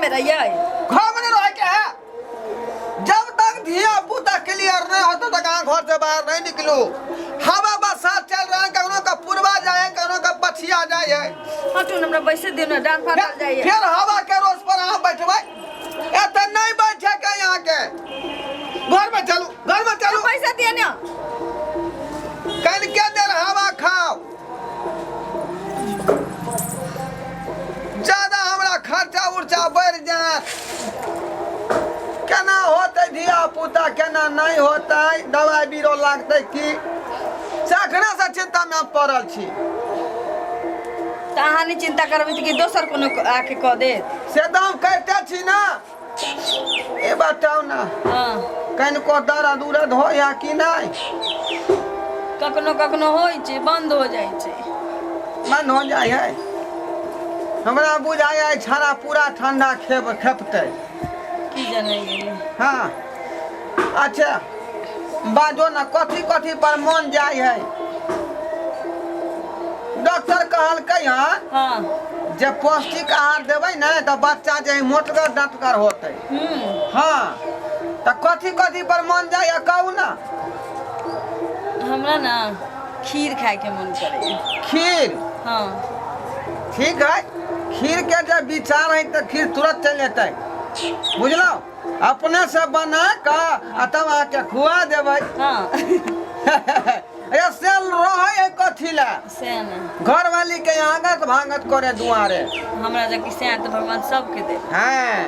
में रहिए। घर में नहीं रह के है। जब तक धिया पुता क्लियर नहीं होता तक अहाँ घर से बाहर नहीं निकलू। हवा बरसात चल रहा है, कखनो का पुरवा जाए, कखनो का पछिया जाए है। हटू न, हमरा बैसे दियौ न, डांट फाटल जाइए। फिर हवा के रोज पर अहाँ बैठबै? एतऽ नहीं बैठे के यहाँ के। घर में चलू, घर में चलू। पैसा दिए न। कनिके देर हवा खाओ, ज्यादा हमरा खर्चा उर्चा बढ़ि जायत। केना होतै धिया पुता, केना नहि होतै, दवाइ बीरो लागतै की, से अखने से चिंता में हम पड़ल छी। तऽ अहाँ नहि चिंता करबै तऽ कि दोसर कोनो आके कऽ देत? से तऽ हम करिते छी ने। ई बताउ ने, कनिको दर्द उरद होइए कि नहि? कखनो कखनो होइ छै, बंद हो जाइ छै। बंद हो जाइ है। हमरा बुझाइ है छाड़ा पूरा ठंडा खेप खेपतै। की जानै गेलियै। हाँ, अच्छा बाजो ने, कथी कथी पर मन जाइ है? डॉक्टर कहलकै हँ जे पौष्टिक आहार देबै ने तऽ बच्चा जे है मोटगर डटगर होतै। हाँ, तऽ कथी कथी पर मन जाइए, कहू ने। हमरा ने खीर खायके मन करैए। खीर? हाँ। ठीक है, खीर के जे विचार है तऽ खीर तुरंत चलि एतै, बुझलहुँ? अपने से बना कऽ आ तब अहाँके खुआ देबै। अरे से रहै है कथी लए? से ने। घरवाली के आंगत भांगत करे दुआरे। हमरा जबकि सएह तऽ भगवान सबके दे। हाँ,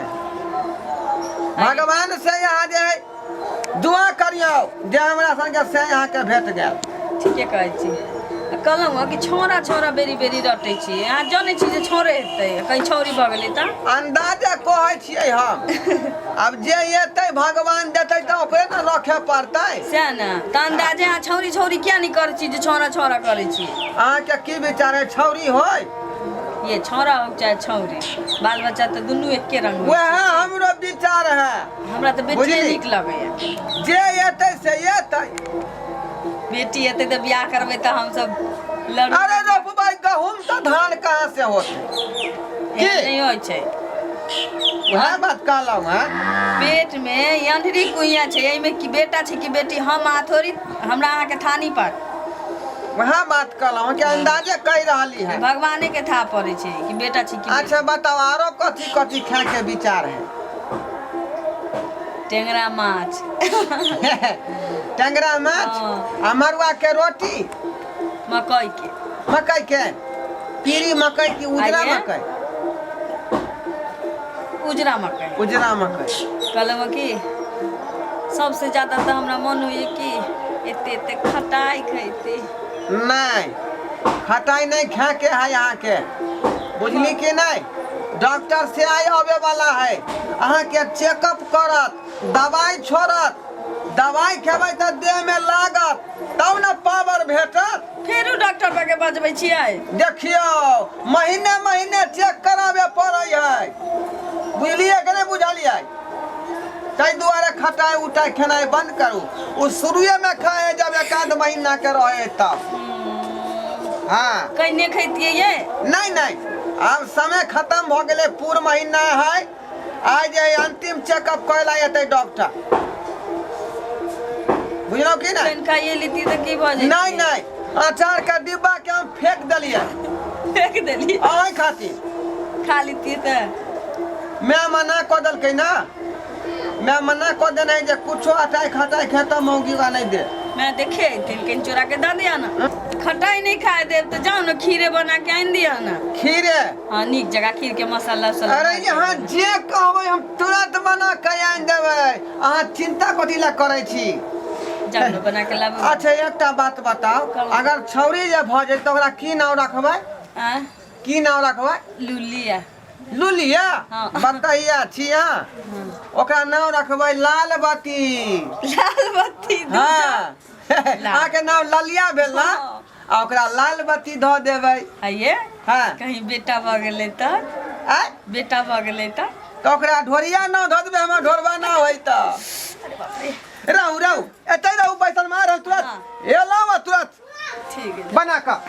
भगवान से यहाँ जे है दुआ करियौ जे हमरा संगे से अहाँके भेट गेल। ठीके कहै छी। आ कहलहुँ हँ कि छौड़ा छौड़ा बेरी बेरी रटै छी। अहाँ जनै छी जे छौड़े हेतै, कहीं छौड़ी भऽ गेलै तऽ? अंदाजे कहै छियै हम। आब जे एतै भगवान देतै तऽ ओकरे ने रखे पड़तै। सएह ने तऽ, अंदाजे अहाँ छौड़ी छौड़ी किया नहि करै छी जे छौड़ा छौड़ा करै छी? अहाँके की विचार है, छौड़ी होय? ये छौड़ा हो चाहे छौड़ी, बाल बच्चा तऽ दुनू एके रंग होइ वएह छै। हमरो विचार है। हमरा तऽ बेटिए बुझली? नीक लगैया। जे एतै से एतै। बेटी एतै तऽ बियाह करबै तऽ हमसब लड़ू। अरे रोपबै गहूम तऽ धान कहाँ से होतै? की? एहन नहि होइ छै। वएह बात कहलहुँ हँ। पेट मे अंधरी कुइया छै, एहिमे की बेटा छै कि बेटी, हम अहाँ थोड़ी, हमरा अहाँके थानी पर। वएह बात कहलहुँ कि अंदाजे कहि रहली है। भगवाने के था पड़ै छै कि बेटा छै कि बेटी। अच्छा बताओ, आरो कथी कथी खाए के विचार है? टेंगरा माछ। टेंगरा माछ? हाँ। आ मरुआ के रोटी? मकई के। मकई के पीरी मकई की उजरा? आइए। मकई। उजरा मकई। उजरा मकई। कहलहुँ कि सबसे ज्यादा तऽ हमरा मन होइए कि एते एते खटाइ खैती। नहीं, खटाई नहीं खा के है यहाँ के, बुझली कि नहीं? डॉक्टर से आइ आवे वाला है, अहाँ के चेकअप करत, दवाई छोड़त। दवाई खेबै तऽ देह में लागत तब ने पावर भेटत। फेरो डॉक्टर के बजबै छियै? देखियौ, महीने महीने चेक कराबे पड़ै है, बुझलियै कि नहि बुझलियै? ताहि दुआरे खटाइ उटाइ खेनाइ बंद करू। ओ शुरुए में खाए है जब एक आध महीना के रहे तब। हाँ। कहिने खैतियै ये? नहीं नहीं, आब समय खत्म भऽ गेलै। पूर महीना है, आइ जे अंतिम चेकअप करे ला एतै डॉक्टर, बुझलहुँ कि नहि? कनि खाइए लेती तऽ की भऽ जेतै? नहीं नहीं, अचार के डिब्बा के हम फेंक देलियै। फेंक देलियै? अहीं खातिर। खा लेतियै तऽ। मैं मना कऽ देलकै ना, मैं मना कऽ देने जे कुछो अटाइ खटाइ खेतऽ मौगी का नहीं दे। मैं देखे अयथिन, कहीं चोरा के दऽ दिया ना। खटाइ नहीं खाए देब तऽ जाउ ने खीरे बना के आनि दिअ ना। खीरे? हाँ, नीक जगह खीर के मसाला उसाला। अरे यहाँ जे कहबै हम तुरंत बना के आनि देबै, अहाँ चिंता कथी लए करै छी? जाउ ने बना के लाबू। अच्छा, एकटा बात बताउ। कहू। अगर छौरी जे भऽ जेतै तऽ ओकरा की नाम रखबै? आँय? की नाम रखबै? लुलिया। लुलिया? हाँ। बतैया छी अहाँ। ओकरा नाम रखबै लालबती। लालबत्ती? हाँ, अहाँके नाम ललिया भेल ना? हाँ। आ ओकरा लालबत्ती धऽ देबै। आइए। हाँ। कहीं बेटा भऽ गेलै तऽ? आँय? बेटा भऽ गेलै तऽ? तऽ ओकरा ढोरिया नाम धऽ देबै। हमर ढोरबा ना होइ तऽ। अरे बाप रे। रहू रहू, एतै रहू बैसल, मारल तुरंत। हाँ। एलहुँ आ तुरंत ठीक है। बना कऽ।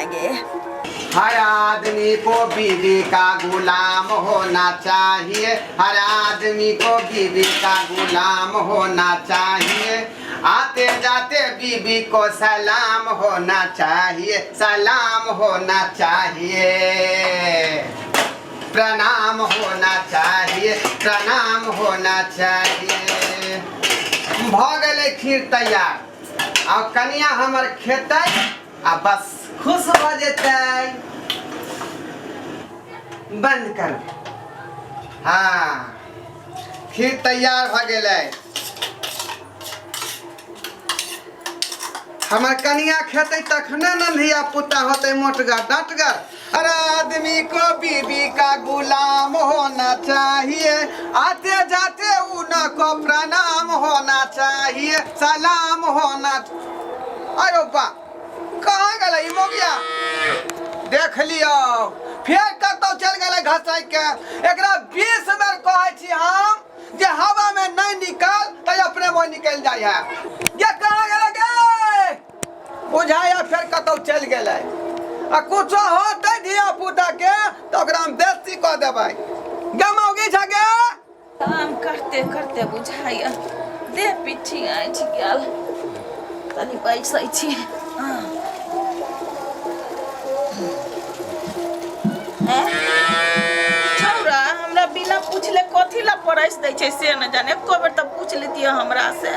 गे। हर आदमी को बीवी का गुलाम होना चाहिए, हर आदमी को बीवी का गुलाम होना चाहिए। आते जाते बीवी को सलाम होना चाहिए, सलाम होना चाहिए, प्रणाम होना चाहिए, प्रणाम होना चाहिए। भऽ गेलै खीर तैयार। आब कनिया हमर खेतै आ बस खुश भऽ जेतै। बंद कर। हाँ, खीर तैयार भऽ गेलै। हमर कनिया खेतै तखने ने धिया पुता होतै मोटगर डटगर। अरे आदमी को बीबी का गुलाम होना चाहिए, आते जाते उनको प्रणाम होना चाहिए, सलाम होना। अरे बा, कहाँ गेलै ई मोगिया? देख लियौ, फेर कतौ चलि गेलै घसै के। एकरा 20 बेर कहै छी हम जे हवा में नहीं निकल तो अपने मुँह निकल जाय है। ये कहाँ गेलै गे? बुझाया फेर कतौ चलि गेलै। आ कुछो होतै धिया पुता के तऽ ओकरा हम बेइज्जती कऽ देबै। गे मौगी छ गे। काम करते करते बुझाइया देह पिट्ठी ऐंठि गेल। तनी बैसै छी। छौड़ा हमरा बिना पूछले कथी ला परसि दै छै से नहि जाने। एको बेर तऽ पूछि लेतियै हमरा से।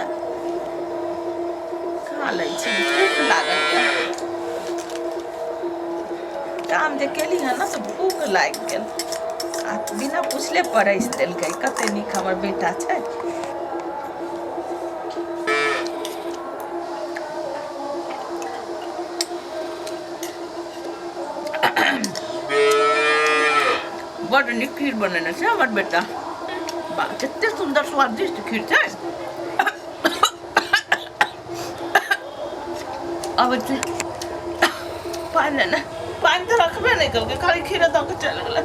खा लै छी, भूख लागल यऽ। काम जे केली हँ ने से भूख लागि गेल आ बिना पूछले परसि देलकै। कते नीक हमर बेटा छै। बड्ड नीक खीर बनेने छै हमर बेटा। वाह, कते सुन्दर स्वादिष्ट खीर छै। अबै छै पानि ने। पानि तऽ रखबे नहि केलकै, खाली खीरे दऽ कऽ चलि गेलै।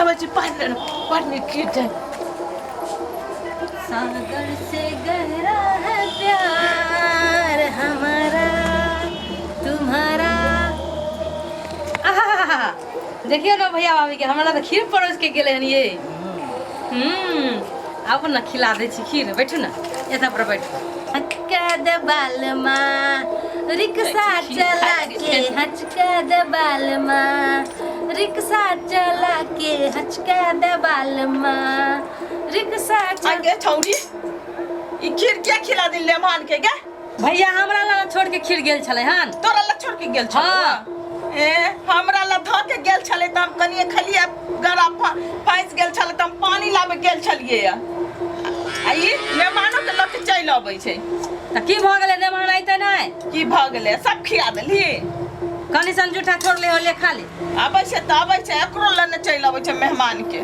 आबै छी पानि लेने। बड्ड नीक खीर छै। सागर से गहरा है प्यार हमारा तुम्हारा। आहाहाहा, देखियौ ने भैया भाभी के, हमरा तऽ खीर परोस के गेलै हन ये। आबू ने, खिला दै छी खीर। बैठू ने, एतऽ पर बैठू। हचका दे बालमा रिक्शा चला के, हचका दे बालमा रिक्शा चला के, हचका दे बालमा रिक्शा चला। आगे छौड़ी, ई खीर क्या खिला दिल मेहमान के गे? भैया हमरा लग छोड़ के खीर गेल छलै हन। तोरा लग छोड़ के गेल छलै? हाँ। ए, हमरा लग धऽ के गेल छलै तऽ हम कनिए खलियै, गला फँसि गेल छलै तऽ हम पानी लाबे गेल छलियै। आ ई मेहमानो के लऽ के चलि अबै छै। तऽ की भऽ गेलै, मेहमान अयतै नहि? की भऽ गेलै, सब खिया देलही? कनि सन जूठा छोड़ ले होले, खा ले। अबै छै तऽ अबै छै, एकरो लऽ चलि अबै छै मेहमान के।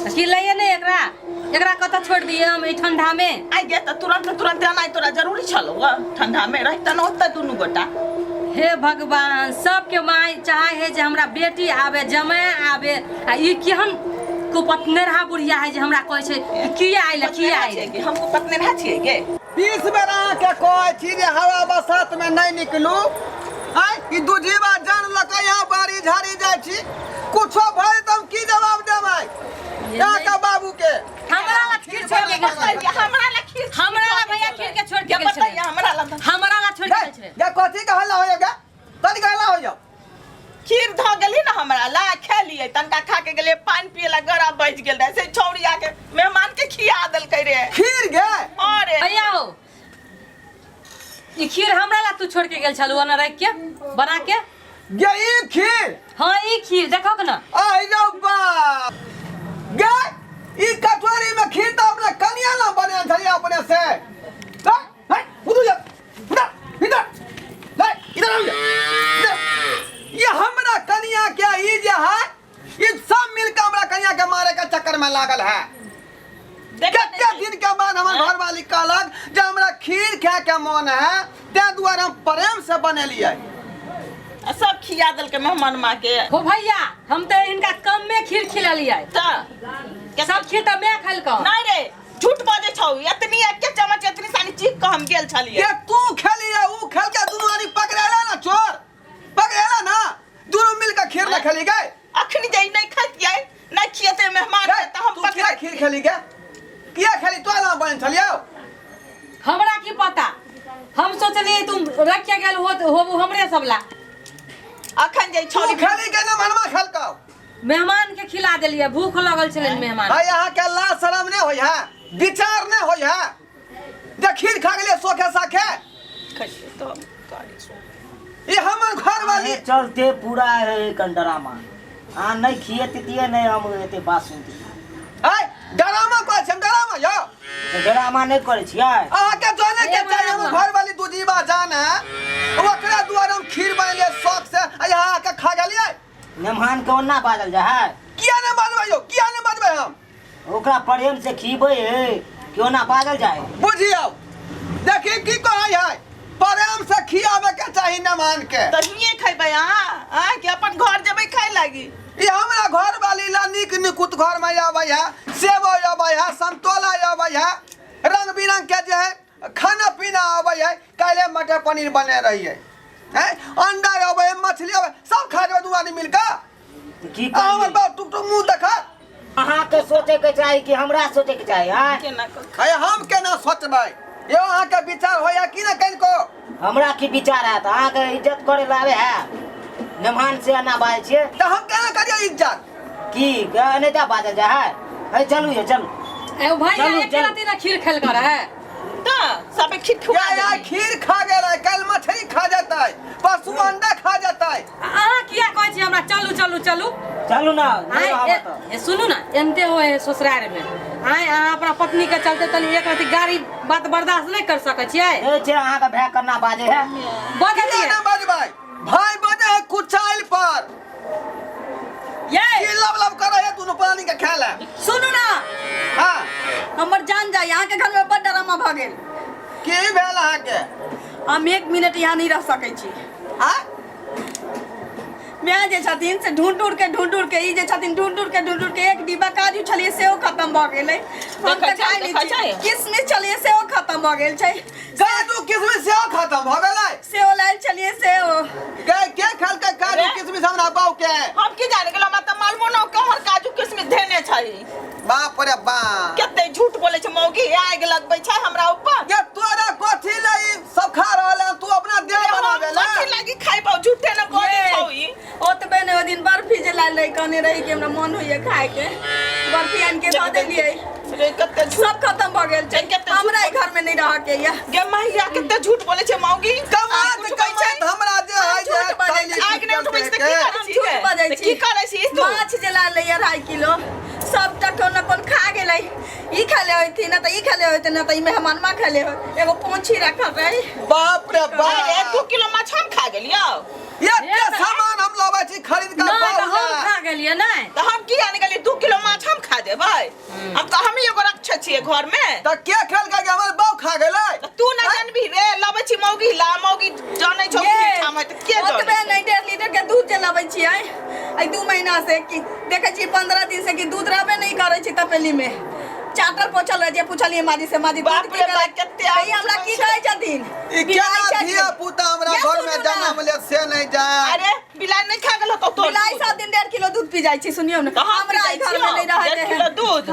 तऽ की लैये नहि एकरा? एकरा कतऽ छोड़ दियै हम एहि ठंडा में? आइ गे, तऽ तुरंत तुरंत एनाइ तोरा जरूरी छलौ? ठंडा में रहितऽ ने ओतऽ दुनू गोटा। हे भगवान, सबके माय चाहे है जे हमरा बेटी आवे, जमाय आवे, आ ई केहन कुपतनेरहा बुढ़िया है जे हमरा कहै छै कि किया आइले, किया आइले। हमको पतनेरहा छियै गे? 20 बेर अहाँके कहै छी जे हवा बसात में नहि निकलू। आँय, ई दूजीवा जान लऽ कऽ यहाँ बाड़ी झाड़ी जाइ छी। कुछो भऽ जेतै हम की जवाब देबै अहाँके बाबू के? हमरा ला खीर छोड़ के गेल छलै। हमरा ला खीर? हमरा ला भैया खीर के छोड़ के गेल छलै। हमरा ला? हमरा ला छोड़ के गेल छलै। गे, कथी के हल्ला होइया गे? कथी के हल्ला होइया? खीर धऽ गेली ने हमरा ला, खेलियै तनका, खा के गेलियै पानि पिए ला, गरा बजि गेल रहै से छौड़ी आके मेहमान के खिया देलकै रे। खीर गे? अरे भैया हो, ई खीर हमरा ला तू छोड़ के गेल छलू ओना राखि के बना के? गे, ई खीर? हाँ, ई खीर देखो के ना। आई रौ बाप गे, ई कटोरी में खीर तऽ अपने कनिया ना बनेने छलियै अपने से। हे, हे, उधर जा, उधर, इधर, ले, इधर आओ जा, इधर। ये हमरा कनिया के ई जे है, ई सब मिलके हमरा कनिया के मारे के चक्कर में लागल है। कते दिन के बाद हमर घरवाली कहलक जे हमरा खीर खाय के मन है, ताहि दुआरे हम प्रेम से बनेलियै। आ सब खिया देलकै मेहमान माँ के। हो भैया, हम तऽ हिनका कम में खीर खिलेलियै। तऽ सब खीर तऽ मैं खेलकौ। नहीं रे, झूठ बजै छौ। एतनी एके चम्मच एतनी सानी चीख के हम गेल छलियै। ये तू खेलियै, ऊ खेलके दुनू आदमी पकड़ेला ना, चोर पकड़ेला ना। खेली गे? अखनी जे ई नहि खैतियै, नहि खियेतै मेहमान गे, के तऽ हम तू किया पकड़े खीर खेली गे? किया खेली? तोरा नाम बन छलियौ। हमरा की पता, हम सोचलिए तुम रख के गेल हो होबू हमरे सब ला। अखन जे ई तू छौड़ी खेली के ना मनमा खेलकौ? मेहमान के खिला देलिए, भूख लगल छलै मेहमान। भाई अहाँ के लाज शरम नहीं होय है, विचार नहीं होय है, जे खीर खा गेलियै सोखे साखे। खैतियै तऽ गाड़ी सुन। ई हमर घर वाली अहें चलते पूरा है कन डरामा। अहाँ नहीं खिएतियै नहीं हम एते बात सुनतियै। आय डरामा कहै छै, हम डरामा यौ? तऽ डरामा नहि करै छियै। अहाँ के जाने के हे चाही, हमर बराबर। घर वाली दूजीबा जान है, ओकरा दुआरे हम खीर बनेलियै शौक से, आ यहाँ आके खा गेलियै। मेहमान के ओना बाजल जाइ है? किया नहि बाजबै यौ, किया नहि बाजबै हम? ओकरा प्रेम से खीबै है कि ओना बाजल जाइ है? बुझियौ, देखी की कहै है, प्रेम से खियाबे के चाही मेहमान के। तऽ हिये खैबै अहाँ? आँय, कि अपन घर जेबै खाय लागी? ई हमरा घर वाली ला नीक निकुत घर में आबै है, सेब आबै है, संतोला आबै है, रंग बिरंग के जे है खाना पीना आबै है। काल्हि मटर पनीर बने रही है, हैं, अंडा आबै है, मछली आबै, सब खा जेबै दू आदमी मिलके। तऽ की अहाँ हमर करियै? बाप टुक टुक मुँह देखा। अहाँके सोचैके चाही कि हमरा सोचैके चाही? आँय, केना कऽ अरे हम केना सोचबै यौ? अहाँके विचार होइए कि नहि कनिको? हमरा की विचार हैत? अहाँके इज्जत करे ला आबै है मेहमान से एना बाजै छियै। तऽ हम केना करियै इज्जत? की एनाहिते बाजल जाइ है? है चलू ये, चलू। ए भैया, चलू, एक चलू। राती ना खीर खेल कर है। तऽ सबे खीर खुआ या या देली। खीर खा गेलै, काल्हि मछली खा जेतै, परसू अंडा खा जेतै। अहाँ किया कहै छी हमरा चलू चलू चलू? चलू ना, नहि आँय, रहब ए, ए, सुनू ना, एनते हो है ससुराल में। आँय, अहाँ अपना पत्नी के चलते तनी एक रति गाड़ी बात बर्दाश्त नहीं कर सकै छियै? तऽ छै अहाँके भाय केना बाजै है। बजलियै। किया ना बजबै? भाय बजै है कुचाइल पर। ये की लब लब करे है दुनू प्राणी के खेल है। सुनू ना। हाँ। हमर जान जाय, अहाँ के घर में बड़ ड्रामा भऽ गेल। की भेल अहाँके? हम एक मिनट यहाँ नहीं रह सकै छी। आ माय जे छथिन से ढूंढ ढूंढ के, ढूंढ ढूंढ के, ई जे छथिन ढूंढ ढूंढ के, ढूंढ ढूंढ के, एक डिब्बा काजू छलियै सेहो खत्म भऽ गेलै। हम देखै तऽ छै, खाइ नहि देखै छी। छै। किशमिश छलियै सेहो खत्म भऽ गेल छै। काजू किशमिश सेहो खत्म भऽ गेलै? सेहो लायल छलियै सेहो। के के खेलकै काजू रे? किशमिश हमरा बाऊ के? हम की जाने गेलहुँ, हमरा तऽ मालूमो न कहर काजू किशमिश धेने छै। बाप रे बाप, कते झूठ बोले छै मौगी, आगि लगबै छै हमरा ऊपर। ये तोरा कथी ले ई सब खा रहल है? तू अपना देह हम बनाबे ले। कथी लागी खाइबौ? झूठे न बोले ये, छौ ई। ओतबे ने, ओहि दिन बर्फी जे लायल रही, कहने रही कि हमरा मन होइए खायके, बर्फी आनि के दऽ देलियै। रे कते झूठ। सब खत्म भऽ गेल छै। कते झूठ। हमरा ई घर में नहीं रह के ये। गे मैया, कते झूठ बोले छै मौगी। कमात आग उठबै छै। कमात हमरा जे है हम झूठ जे बजै ताली छी। आगि नहि उठबै छै तऽ की के। करै हम छी झूठ गे? बजै तऽ छी। की करै छी तू? माछ जे लायल रहियै 2.5 किलो, सबटा कोन न कोन खा गेलै। ई खेले होइथिन न तऽ ई खेले होइथिन न तऽ ई मेहमानमा खेले हो। एगो पोंछी रखल रही। बाप रे अरे बाप, 2 किलो माछ हम खा गेलियौ? एते सामान हम लाबै छी खरीद के नहि तऽ बाऊ हम ला। खा गेलियै नहि? तऽ हम की जाने गेलियै 2 किलो माछ हम खा जेबै? हम तऽ हमही एगो रक्षा छियै घर में। तऽ के खेलकै कि हमर बाऊ खा गेलै? तऽ तू नहि जानबी रे, लबै छी मौगी ला, मौगी जानै छौ ये, की ठाम है तऽ के ओतबे जानै? नहि, 1.5 लीटर के दूध जे लबै छियै एहि 2 महीना से, कि देखै छियै 15 दिन से कि दूध रहबे नहि करै छै। तपेली में चाटल पोछल रहै छै। पुछलियै माजी से, माजी दूध बाप की रे करै? बाप, कते ई हमरा की कहै छथिन? ई बिलाइ केना छथिन। धिया पुता हमरा ये घर में सुनू ना। जन्म ले से नहीं जाए। अरे बिलाइ नहि खा गेल होतौ तोर बिलाइ दूध? सब दिन 1.5 किलो दूध पी जाइ छै। सुनियौ ने, तऽ हम हमरा पी एहि जाइ घर में छियौ, नहीं रहै 1.5 के किलो है। दूध।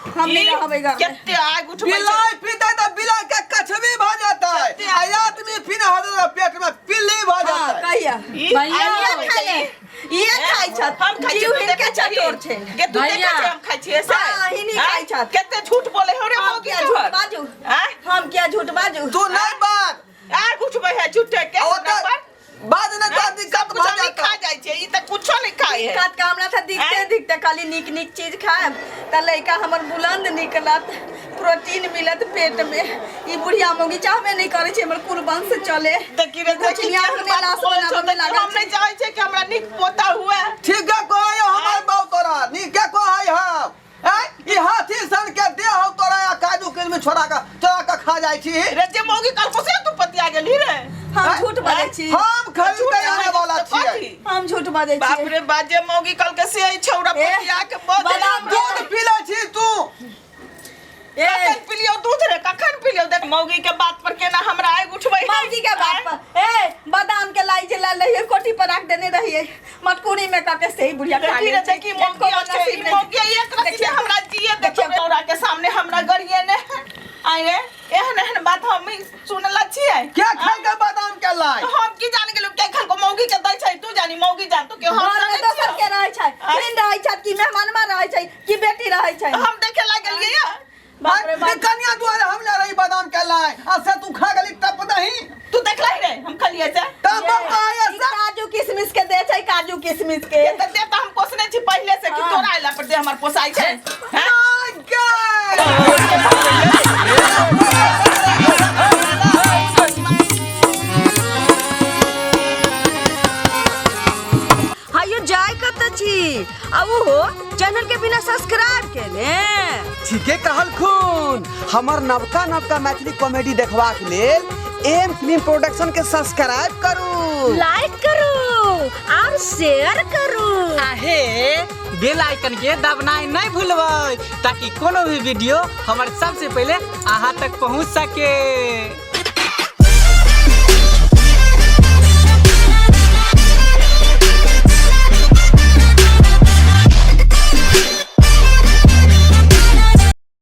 हम नहीं ई रहबै घर में। कते आगि उठबै छै। बिलाइ पीते तऽ बिलाइ के कछबी भऽ जेतै, कते आ आदमी पीने हर पेट में पिल्ली भऽ हाँ, जेतै। कहिया ई भैया, आगि इहे उठबै खाइ छै। इहे खाइ छथि। हम खाइ छियै, जीव तू हिनके देखै छही? चटोर छै। गे तू देखै भैया। छै हम खाइ छियै से? हाँ, हिनी आँय? खाइ छथि। कते झूठ बोले हो रे हम मौगी किया तोहर? झूठ बाजू? आँय? हम किया झूठ बाजू? तू नहीं बाज। आगि उठबै है झूठे के आ हमरा ओतऽ पर। बाद में तो दिक्कत सब कुछ भऽ हम ही जेतौ। खा जाइ छियै, ई तऽ कुछो नहि खाइ है। दिक्कत का हमरा तऽ दिखते आँय? दिखते खाली नीक नीक चीज खायब तऽ लड़का हमर बुलंद निकलत, प्रोटीन मिलत पेट में। ई बुढ़िया मौगी चाहबे नहीं करै छै हमर कुल वंश चले। देखी रे, देखी कोचिनिया केहन अपने बात लाश बोलै छौ, बनाबऽ में देखी, लागल हम नहि चाहै छियै कि हमरा नीक पोता हुए। ठीक है कहै हमर बाऊ तोरा नीके कहै हम। आँय, ई हाथी सन के देह हौ तोरा, आ काजू किशमिश छोड़ा के चोरा के खा जाइ छी। रे जे मौगी कल से तू पतिया गेली रे? हम आँय? झूठ बजै छी? हम खरीद झूठ के आने वाला तऽ छियै। कथी? हम झूठ बजै बाप छी? रे बाप, जे मौगी कल के से छौड़ा ए, पतिया के बजे। बादाम दूध पी लै छी तू। ए, कखन पिलियौ दूध रे, कखन पिलियौ? देख मौगी के बात पर केना हमरा आगि उठबै है। मौगी के बात पर ए बादाम के लाई जे लाल रहिए, कोठी पर रख देने रहिए, मटकुरी में कके से ही बुढ़िया खा देखी रे गेल छै। देखी एको मौगिया छै नसीब ई नहि। मौगिया एक रत्ती देखियौ। हमरा जिए देखियौ तोरा के सामने हमरा गरिए ने आइ रे एहन एहन बात हम ई सुनला छियै के खा के बादाम के लाई हम की जान गेलु के खल को मौगी के दै छै तू जानी मौगी जान तू के हम घर में जानै दोसर छियौ। के रहै छै आँय? बहिन रहै छै कि मेहमानमा रहै छै कि बेटी रहै छै हम देखे लागलियै या बाप रे बाप। कनिया दुआरे हम ले रही बादाम के लाई आ से तू खा गेली टप दही तू देखलही रे हम खलियै से तब ये, कहे ई काजू किशमिश के दे छै काजू किशमिश के ये तऽ दे तऽ हम पोसने छी पहिले से कि हाँ। तोरा अयला पर दे हमर पोसाइ छै हैं? हायो जाय कत छी आ ओहो चैनल के बिना सब्सक्राइब केने। ठीके कहलखुन। हमर नवका नवका मैथिली कॉमेडी देखबाक लेल एम फिल्म प्रोडक्शन के सब्सक्राइब करू, लाइक करू और शेयर करू। आहे बेल आइकन के दबनाइ नहीं भूलबै ताकि कोनो भी वीडियो हमर सबसे पहले अहाँ तक पहुँच सके।